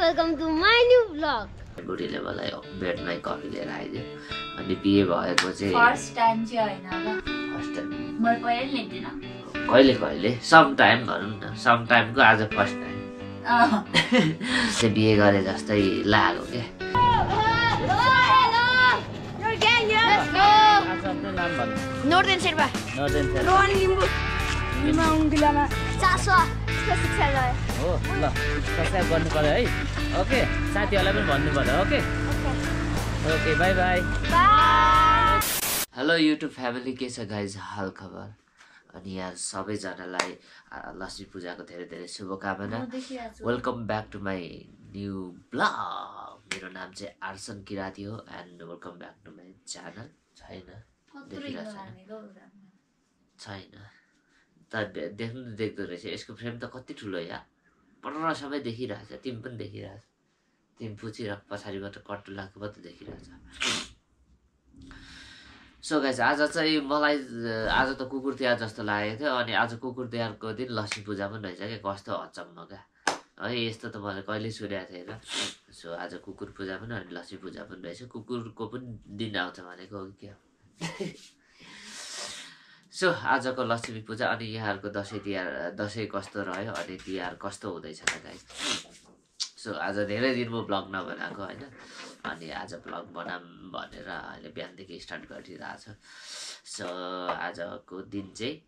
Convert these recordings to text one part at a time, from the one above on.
welcome to my new vlog. बुढीले मलाई बेडमै coffee लिएर आइदियो अनि बिहे भएको चाहिँ फर्स्ट टाइम चाहिँ हैन ल फर्स्ट टाइम मैले पहिले लिदिन कहिले कहिले सम टाइम भनौँ न सम टाइमको आज फर्स्ट टाइम चाहिँ बिहे गरे जस्तै लाग्यो के Northern Sherpa. Rohan Limbu. Lima Ungilama. Saswa. शिक्षा रह्यो हो ल सब्स्क्राइब गर्नु पर्यो है ओके साथीहरूलाई पनि भन्नु पर्यो okay okay bye bye hello YouTube family के छ गाइज हाल खबर अनि यहाँ सबैजनालाई लक्ष्मी पूजाको धेरै धेरै शुभकामना welcome back to my new blog मेरो नाम चाहिँ आर्सन किराती हो and welcome back to my channel छैन छैन त देख्नु देख्दो रहेछ यसको फ्रेम त कति ठुलो या पर सबै देखिरहेछ तिमी पनि देखिरहेछ तिमी पुचिरहेको पछाडिबाट कट्टु लाग्को पो त देखिरहेछ सो गाइस आज चाहिँ मलाई आज त कुकुर तिहार जस्तो लागेको थियो अनि आज कुकुर तिहारको दिन लक्ष्मी पूजा पनि रहेछ क्या कस्तो अचम्म क्या है यस्तो त मैले कहिले सुनेको थिएन सो आज कुकुर पूजा पनि अनि लक्ष्मी पूजा पनि रहेछ कुकुरको पनि दिन आउँछ भनेको हो क्या सो आजको लक्ष्मी पूजा अनि यहाँहरूको दसैँ कस्तो रह्यो अनि तिहार कस्तो हुँदैछ त गाइस सो आज धेरै दिन म ब्लग नबनाएको होइन अनि आज ब्लग बनाऊँ भनेर अहिले बिहानदेखि स्टार्ट गरिरहेको छ सो आजको दिन चाहिँ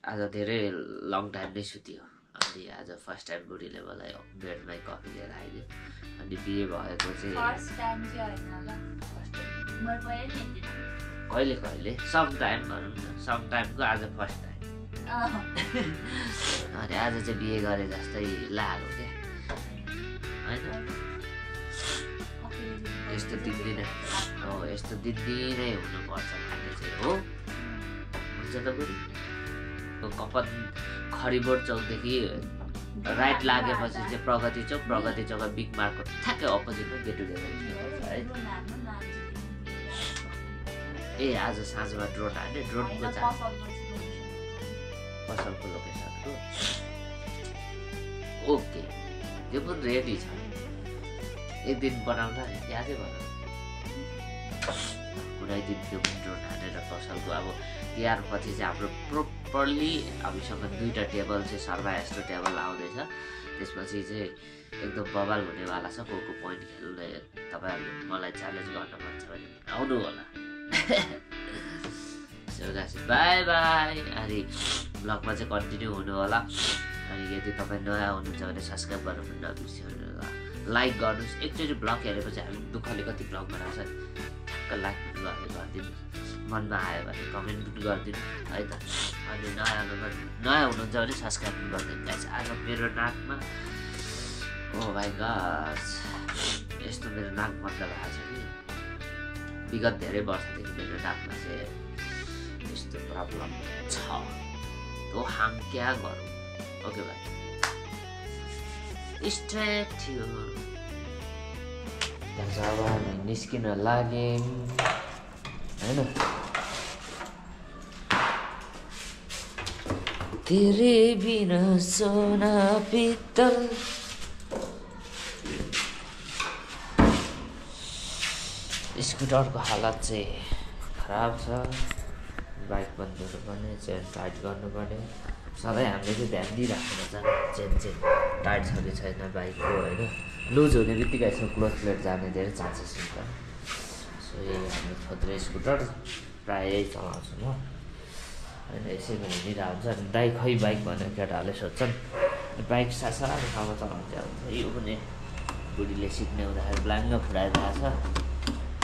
आज धेरै लङ टाइम नै सुत्यो अनि आज फर्स्ट टाइम बुढीले मलाई बेडमै कफी लिएर आइदियो अनि बिहे भएको चाहिँ फर्स्ट टाइम चाहिँ हैन ल फर्स्ट टाइम मैले पहिले लिदिन कहिले कहिले सम टाइम भनौँ न सम टाइमको आज फर्स्ट टाइम अनि आज चाहिँ बिहे गरे जस्तै लाग्यो क्या होइन यस्तो दिनदिनै हो यस्तो दिनदिनै हुनुपर्छ भन्ने चाहिँ हो हुन्छ त बुढी कपन खरिबोट चौकदेखि राइट लागेपछि चाहिँ प्रगति चौक बिग मार्केट ठ्याक्कै अपोजिटमा गेट टुगेदर है ए आज साँझमा ड्रोन हाल्ने ड्रोनको पसलको लोकेसनको ओके त्यो पनि रेडी छ एक दिन बनाउँदा यादै बनाउँ कुनै दिन त्यो पनि ड्रोन हानेर पसलको अब तिहार पछि चाहिँ हाम्रो प्रोपरली हामीसँग 2टा टेबल चाहिँ सर्भा यस्तो टेबल आउँदैछ त्यसपछि चाहिँ एकदम बवाल हुनेवाला छ को पोइन्ट खेल्ने तपाईँहरूले मलाई च्यालेन्ज गर्नुपर्छ भने आउनु होला बाई बाई अनि ब्लगमा चाहिँ कन्टिन्यू हुनु होला अनि यदि तपाईँ नयाँ हुनुहुन्छ भने सब्सक्राइब गर्नु पनि नबिर्सिनु होला लाइक गर्नुहोस् एकचोटि ब्लग हेरेपछि हामी दुःखले कति ब्लग बनाउँछ ठ्याक्क लाइक पनि गरिदिनु मनमा आयो भने कमेन्ट पनि गरिदिनु है त अनि नयाँ हुनुहुन्छ भने सब्सक्राइब पनि गरिदिनु गाइस आज मेरो नाकमा ओ भाइ गस यस्तो मेरो नाक बन्द भएको छ कि विगत धेरै वर्षदेखि मेरो नाकमा चाहिँ यस्तो प्रब्लम छ तो हम क्या गरौँ ओके भाइ स्ट्रेट थियो जब हामी निस्किन लाग्यौँ होइन तेरे बिना सोना पित्तल स्कुटरको हालत चाहिँ खराब छ बाइक पनि धुनुपर्ने चेन टाइट गर्नुपर्ने सधैँ हामीले चाहिँ ध्यान दिइराख्नु पर्छ चेन टाइट छ कि छैन बाइकको होइन लुज हुने बित्तिकै यसको क्लोज प्लेट जाने धेरै चान्सेस हुन्छ सो यही हाम्रो छोत्रे स्कुटर प्रायः यही चलाउँछु म होइन यसै पनि हिँडिरहेको हुन्छ अनि दाइ खै बाइक भनेर केटाहरूले सोध्छन् बाइक सानो ठाउँमा चलाउँछ यो पनि बुढीले सिक्ने हुँदाखेरि ब्लाङ्ग फुटाइरहेको छ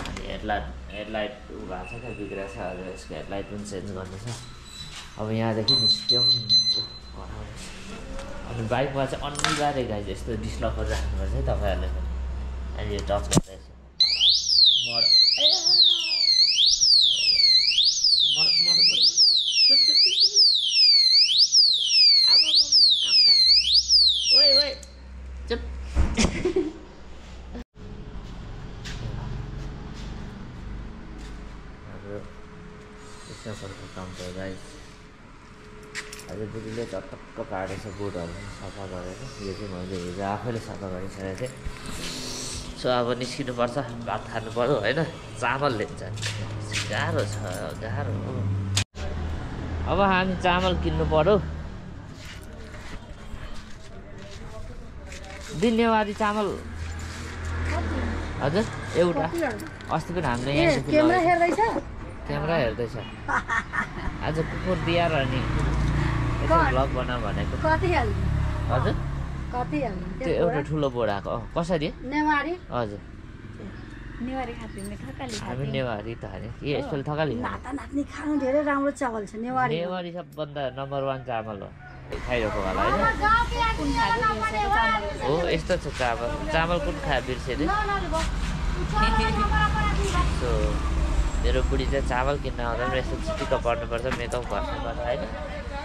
अनि हेडलाइट उ भएको छ क्या बिग्रेको छ हजुर यसको हेडलाइट पनि चेन्ज गर्नु छ अब यहाँदेखि निस्क्यौँ अनि बाइकमा चाहिँ अनिवार्य गाइज यस्तो डिस्लकर राख्नुपर्छ है तपाईँहरूले पनि अनि यो टच गर्दैछ काम त गाइस अहिले बुढीले चटक्क पारेछ बोटहरू सफा गरेर यो चाहिँ मैले हिजो आफैले सफा गरिसकेको थिएँ सो अब निस्किनुपर्छ भात खानु पऱ्यो होइन चामल लिन्छ गाह्रो छ गाह्रो अब हामी चामल किन्नु पऱ्यो दिनेवारी चामल हजुर एउटा अस्ति पनि हामीले यहाँ क्यामेरा हेर्दैछ आज कुकुर दिएर अनि यसो भ्लग बना भनेको हजुर त्यो एउटा ठुलो बोराको कसरी हजुर हामी नेवारी त हाने के यस्तो थकाली नेवारी सबभन्दा नम्बर 1 चामल हो खाइरहेको होला होइन हो यस्तो छ चामल चामल कुन खाए बिर्सेँ सो मेरो बुढी चाहिँ चामल किन्न आउँदा पनि यस्तो चिटिक्क पर्नुपर्छ मेकअप गर्नुपर्छ होइन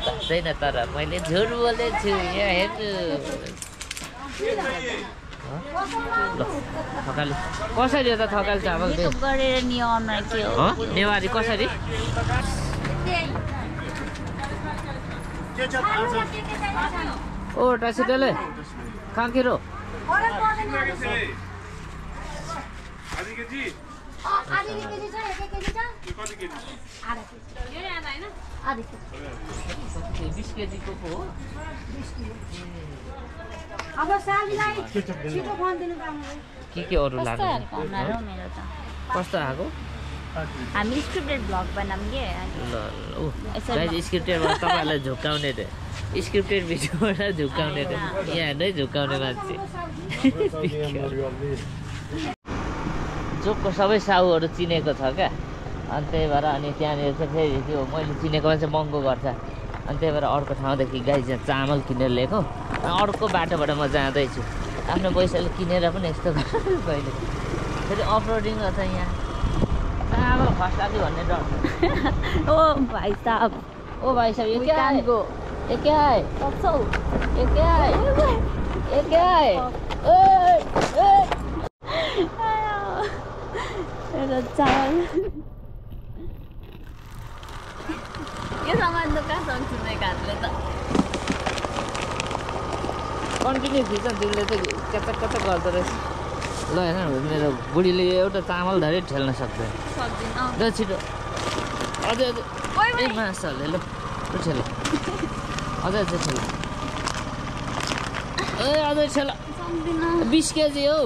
सक्दैन तर मैले झुट बोलेको छु यहाँ हेर्नु ल थकाली कसरी हो त थकाली चामल नेवारी कसरी ओ टासिटले काँकिरो के अरू लाग्छ कस्तो आएको हामी स्क्रिप्टेड भ्लग बनाऊँ के ल गाइस स्क्रिप्टेडबाट तपाईँहरूलाई झुक्काउने रे स्क्रिप्टेड भिडियोबाट झुक्काउने रे यहाँ नै झुक्काउने मान्छे जोकको सबै साहुहरू चिनेको छ क्या अनि त्यही भएर अनि त्यहाँनिर चाहिँ फेरि त्यो मैले चिनेको मान्छे महँगो गर्छ अनि त्यही भएर अर्को ठाउँदेखि गाई चाहिँ चामल किनेर ल्याएको अनि अर्को बाटोबाट म जाँदैछु आफ्नो पैसाले किनेर पनि यस्तो कहिले फेरि अफरोडिङ छ यहाँ चामल खसाली भन्ने डर ओ भाइ साहब ये क्या है ये क्या है ये क्या है ये क्या है चामल यो सामान त कहाँ सँग्छु हातले त कन्टिन्यू खिच्छ तिमीले चाहिँ कच्चा गर्दो रहेछ ल हेर मेरो बुढीले एउटा चामल धरि ठेल्न सक्दैन ल छिटो अझै ए मासले ल ठेल अझै ठेल ए अझै ठेल 20 केजी हौ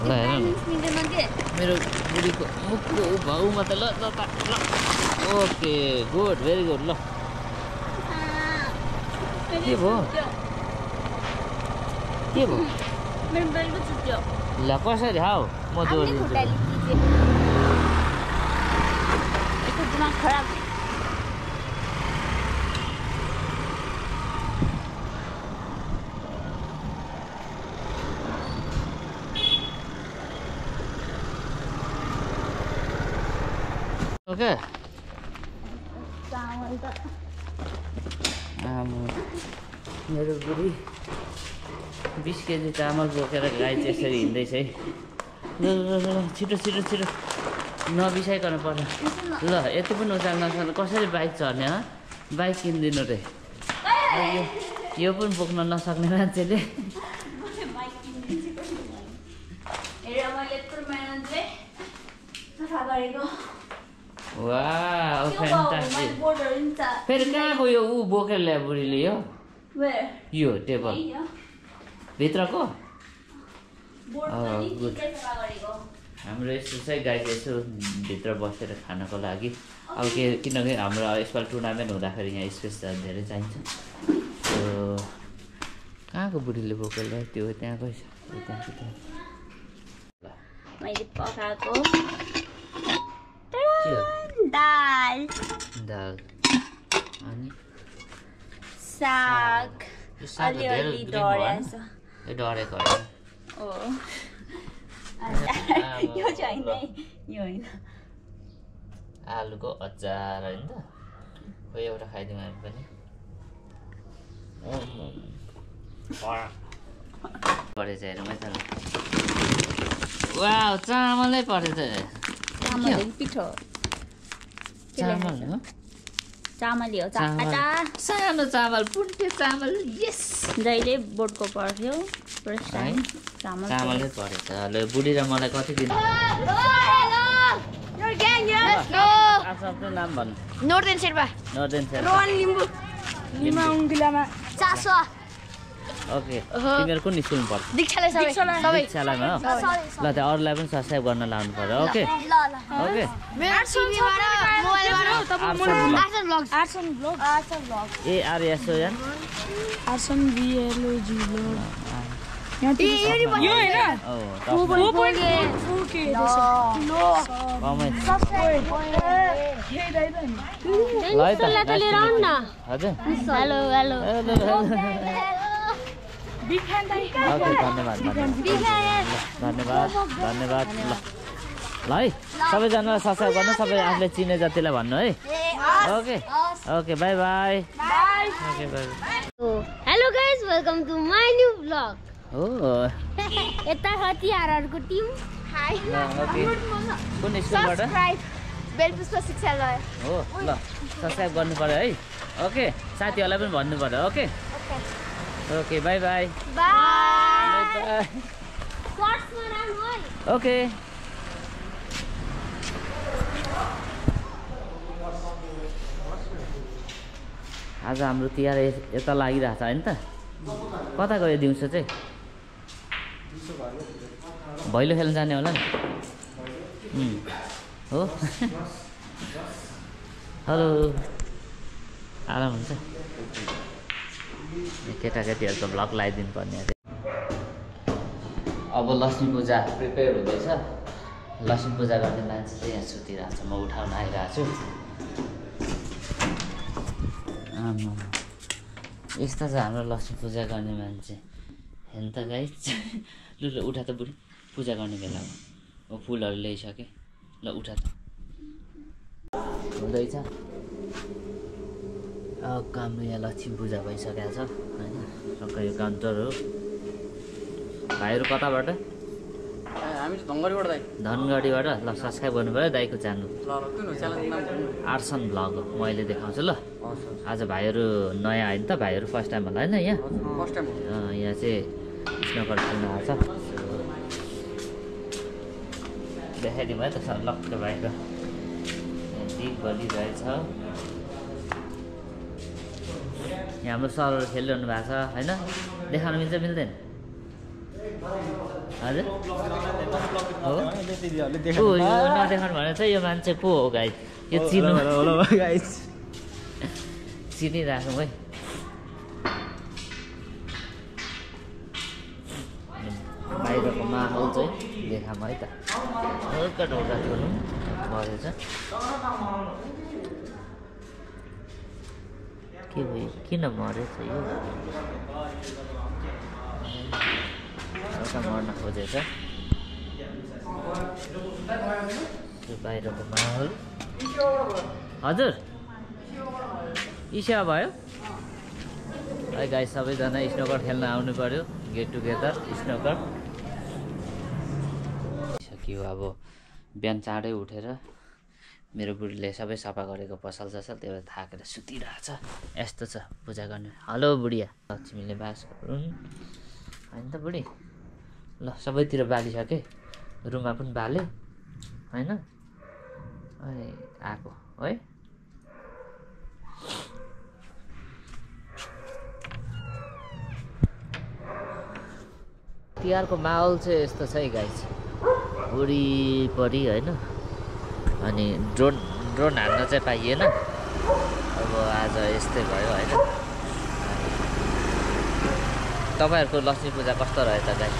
ल हेर मेरो बुढीको मुखको भाउमा त ल ओके गुड भेरी गुड ल के भयो मेरो बेलको छुट्यो ल कसरी हाउ म जोडिदिन्छु दिमाग खराब ओके चामल त मेरो बुढी 20 केजी चामल बोकेर गाई चाहिँ यसरी हिँड्दैछ है ल छिटो नबिसाइकन पर्छ ल यति पनि उचाल्न नसक्ने कसरी बाइक चढ्ने बाइक किनिदिनु रे यो पनि बोक्न नसक्ने मान्छेले वाह फ्यान्टास्टिक फेरि कहाँ गयो ऊ बोकेर ल्यायो बुढीले यो टेबल भित्रको हाम्रो यस्तो चाहिँ गाईको यसो भित्र बसेर खानको लागि अब किनकि हाम्रो यसपालि टुर्नामेन्ट हुँदाखेरि यहाँ स्पेस धेरै चाहिन्छ कहाँको बुढीले बोकेर ल्यायो त्यो त्यहाँकै छ मैले पकाएको दाल अनि साग अलिअलि डढेको यो चाहिँ होइन आलुको अचार होइन त खोइ एउटा खाइदिउँ हामी पनि परेछ हेरौँ है त वा चामलै परेछ पिठो चामल हो चामल हो सानो चामल पुन्टे चामल यस जहिले बोर्डको पढ्थ्यो फर्स्ट टाइम चामलै परेछ ल बुढी र मलाई कति दिन आफ्नो नाम भन्नु नोर्देन शेर्पा रोहन लिम्बू लिमाङ गिलामा चासो ओके तिमीहरू कुन स्कुलमा पढ्छ दीक्षालाई सबै दीक्षालामा हो ल त अरूलाई पनि सब्सक्राइब गर्न लाउनु पर्यो ओके ओके मेरो टिभीबाट मोबाइलबाट arson blog ARSON arson BLOG blog यो हैन हेलो हेलो ओके धन्यवाद धन्यवाद ल है सबैजनालाई सब्सक्राइब गर्नु सबै आफूले चिने जतिलाई भन्नु है okay okay bye bye okay bye hello guys welcome to my new blog हो यता हतियारहरुको टिम हाई ओके कुन स्कुलबाट सब्स्क्राइब बेलपुष्प शिक्षालय हो ल सब्स्क्राइब गर्नु पर्यो है ओके साथीहरुलाई पनि भन्नु पर्यो okay okay bye by bye okay आज हाम्रो तिहार यता लागिरहेछ होइन त कता गयो दिउँसो चाहिँ भैलो खेल्न जाने होला नि हो हेलो आराम हुन्छ केटाकेटीहरूको भ्लग लगाइदिनु पर्ने अब लक्ष्मी पूजा प्रिपेयर हुँदैछ लक्ष्मी पूजा गर्ने मान्छे चाहिँ यहाँ सुतिरहेको छ म उठाउन आइरहेको छु यस्ता छ हाम्रो लक्ष्मी पूजा गर्ने मान्छे हेर्नु त गाई लु ल उठा त बुढी पूजा गर्ने बेलामा म फुलहरू ल्याइसकेँ ल उठा त हुँदैछ हाम्रो यहाँ लक्ष्मी पूजा भइसकेको छ होइन सबै यो काउन्टर हो भाइहरू कताबाट हामी धनगढीबाट दाइ धनगढीबाट ल सब्सक्राइब गर्नु पऱ्यो दाइको च्यानल आर्सन भ्लग हो म अहिले देखाउँछु ल आज भाइहरू नयाँ आयो नि त भाइहरू फर्स्ट टाइम होला होइन यहाँ फर्स्ट टाइम यहाँ चाहिँ स्नोकर खेल्नु आएको छ देखाइदिउँ है त सर लक्क भाइको दिप बलिरहेछ यहाँ हाम्रो सरहरू खेलिरहनु भएको छ होइन देखाउन मिल्छ मिल्दैन हजुर हो नदेखाउनु भने चाहिँ यो मान्छे को हो गाई यो चिन्नु चिनिराखौँ है बाहिरको माहौल चाहिँ देखाऊँ है त हल्का ढोका छोड्नु भएछ के भयो किन मरेछ यो हल्का मर्न खोजेछ बाहिरको माहौल हजुर इच्छा भयो है गाई सबैजना स्नोकर खेल्न आउनु पर्यो गेट टुगेदर स्नोकर सकियो अब बिहान चाँडै उठेर मेरो बुढीले सबै सफा गरेको पसल जसल त्यो थाकेर सुतिरहेछ यस्तो छ पूजा गर्ने हेलो बुढिया लक्ष्मीले बास गरून् होइन त बुढी ल सबैतिर बालिसकेँ रुममा पनि बाले होइन आएको है तिहारको माहौल चाहिँ यस्तो छ है गाई वरिपरि होइन अनि ड्रोन हान्न चाहिँ पाइएन अब आज यस्तै भयो होइन तपाईँहरूको लक्ष्मी पूजा कस्तो रहेछ गाई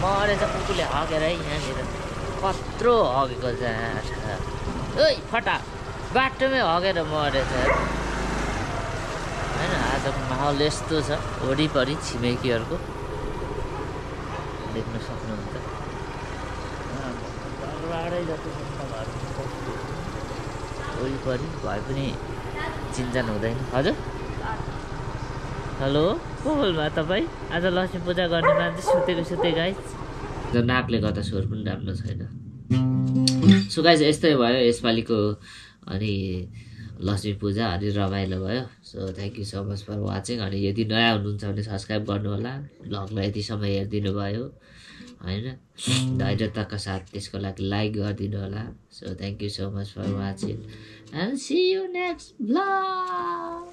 मरेछ कुकुरले हगेर है यहाँनिर कत्रो हगेको जहाँ ओइ फटा बाटोमै हगेर मरेछ होइन आजको माहौल यस्तो छ वरिपरि छिमेकीहरूको देख्न सक्नुहुन्छ वरिपरि भए पनि चिन्जान हुँदैन हजुर हेलो को बोल्नुभयो तपाईँ आज लक्ष्मी पूजा गर्ने मान्छे सुते गाइस नाकले गर्दा स्वर पनि राम्रो छैन सो गाइस यस्तै भयो यसपालिको अनि लक्ष्मी पूजा अनि रमाइलो भयो so thank you so much for watching अनि यदि नयाँ हुनुहुन्छ भने सब्सक्राइब गर्नु होला भ्लगलाई यति समय हेरिदिनु भयो होइन धैर्यताका साथ त्यसको लागि लाइक गरिदिनु होला so thank you so much for watching and see you next vlog